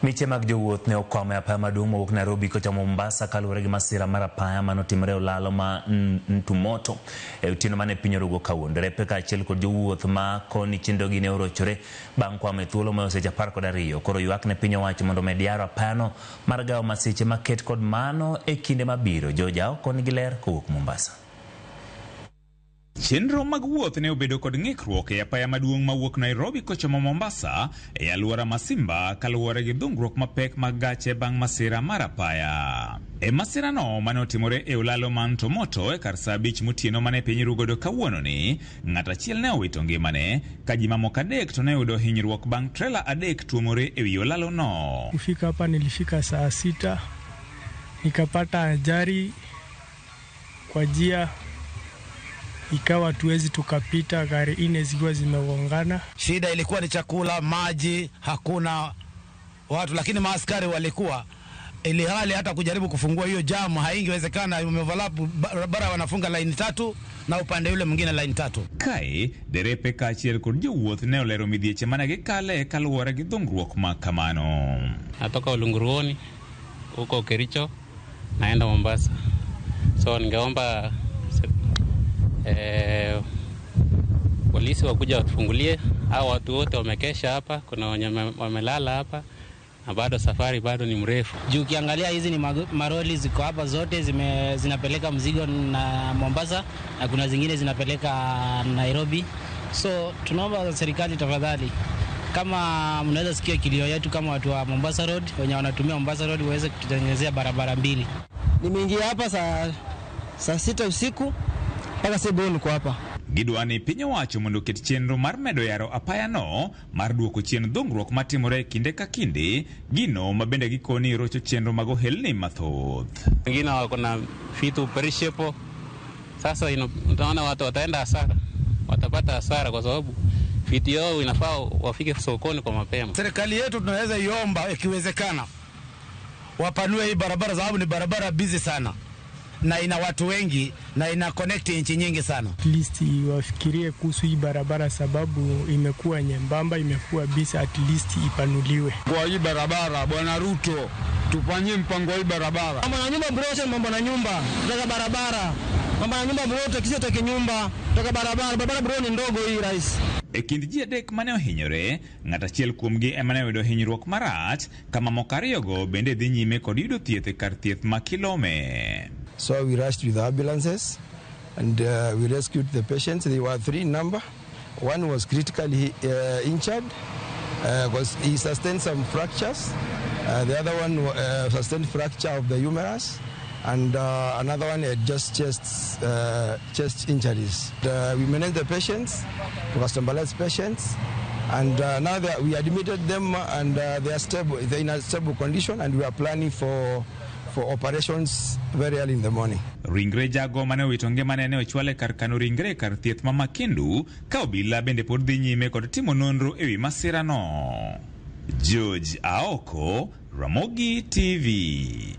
Miche mag jowuoth ne okwamo e apaya maduong' mowuok Nairobi kochomo Mombasa kaluwore gi masira mar apaya manotimore e olalo ma Ntumoto e otieno mane piny orugo kawuono. Derepe kaachiel kod jowuoth ma koni chenrogi ne orochore bang' kwamo e thuolo moyo seche 12. Koro ywak ne piny owacho mondo omed yaro apayano mar gawo masiche maket kod mano e kinde mabiro. George Aoko nigi ler kowuok Mombasa. Chenro mag wuoth ne obedo kod ng'ikruok e apaya maduong' mawuok Nairobi kochomo Mombasa e alwora ma Simba kaluwore gi dhungruok mapek mag gache bang' masira mar apaya. E masirano mane otimore e olalo ma Ntomoto e kar saa 5 motieno mane piny rugodo kawuononi, ng'at achiel ne owito ngimane ka ji mamoko 3 to ne oyudo hinyruok bang' trela 3 tuomore e wi olalono. Kufika hapa nilifika saa 6 nikapata ajali kwa njia, ikawa tuwezi tukapita, gari 4 zikiwa zimegongana. Shida ilikuwa ni chakula, maji, hakuna watu, lakini maaskari walikuwa, ili hali hata kujaribu kufungua hiyo jamu haingewezekana. Umeoverlap barabara, wanafunga line 3 na upande yule mwingine line 3. Kae derepe kaachiel kod jowuoth ne olero midhieche mane gikale kaluwore gi dhungruok ma kamano. Natoka Ulunguruoni huko Kericho naenda Mombasa, so ningeomba polisi wakuja watufungulie. Hao watu wote wamekesha hapa, kuna wenye wamelala hapa na bado safari bado ni mrefu. Juu ukiangalia hizi ni maroli ziko hapa zote zinapeleka mzigo na Mombasa na kuna zingine zinapeleka Nairobi. So tunaomba serikali tafadhali, kama mnaweza sikia kilio yetu kama watu wa Mombasa Road wenye wanatumia Mombasa Road waweze kututengenezea barabara 2. Nimeingia hapa saa 6 usiku mpaka sasa bado niko hapa. Gidwani piny owacho mondo oket chenro mar medo yaro apayano mar duoko chien dhungruok matimore e kinde ka kinde, gino ma bende gikoni rocho chenro mag ohelni mathoth. Wengine wako na vitu perishable. Sasa utaona watu wataenda hasara, watapata hasara kwa sababu vitu yao inafaa wafike sokoni kwa mapema. Serikali yetu tunaweza iomba ikiwezekana wapanue hii barabara, sababu ni barabara busy sana na ina watu wengi na ina connect nchi nyingi sana. At least wafikirie kuhusu hii barabara, sababu imekuwa nyembamba, imekuwa busy, at least ipanuliwe. Kwa hii barabara Bwana Ruto, tufanyie mpango wa hii barabara. Mambo na nyumba mrote, mambo na nyumba, tutaka barabara. Mambo na nyumba mrote, kisha tutake nyumba, tutaka barabara. Barabara bro ni ndogo hii rais. E kind ji 3 mane ohinyore, ng'at achiel kuomgi ema ne oyudo hinyruok marach, kama moko 2 bende dhi nyime kod yudo thieth e kar thieth ma Kilome. So we rushed with the ambulances and we rescued the patients. They were 3 in number. One was critically injured because he sustained some fractures. The other one sustained fracture of the humerus, and another one had just chest injuries. We managed the patients, we stabilized patients, and now we admitted them, and they are stable. They are in a stable condition, and we are planning for operations very early in the morning. Ringre jago mane owito ngimane ne ochwale kar kano ringre kar thieth ma Makindu, ka obila bende pod dhi nyime kod timo nonro ewi masirano. George Aoko, Ramogi TV.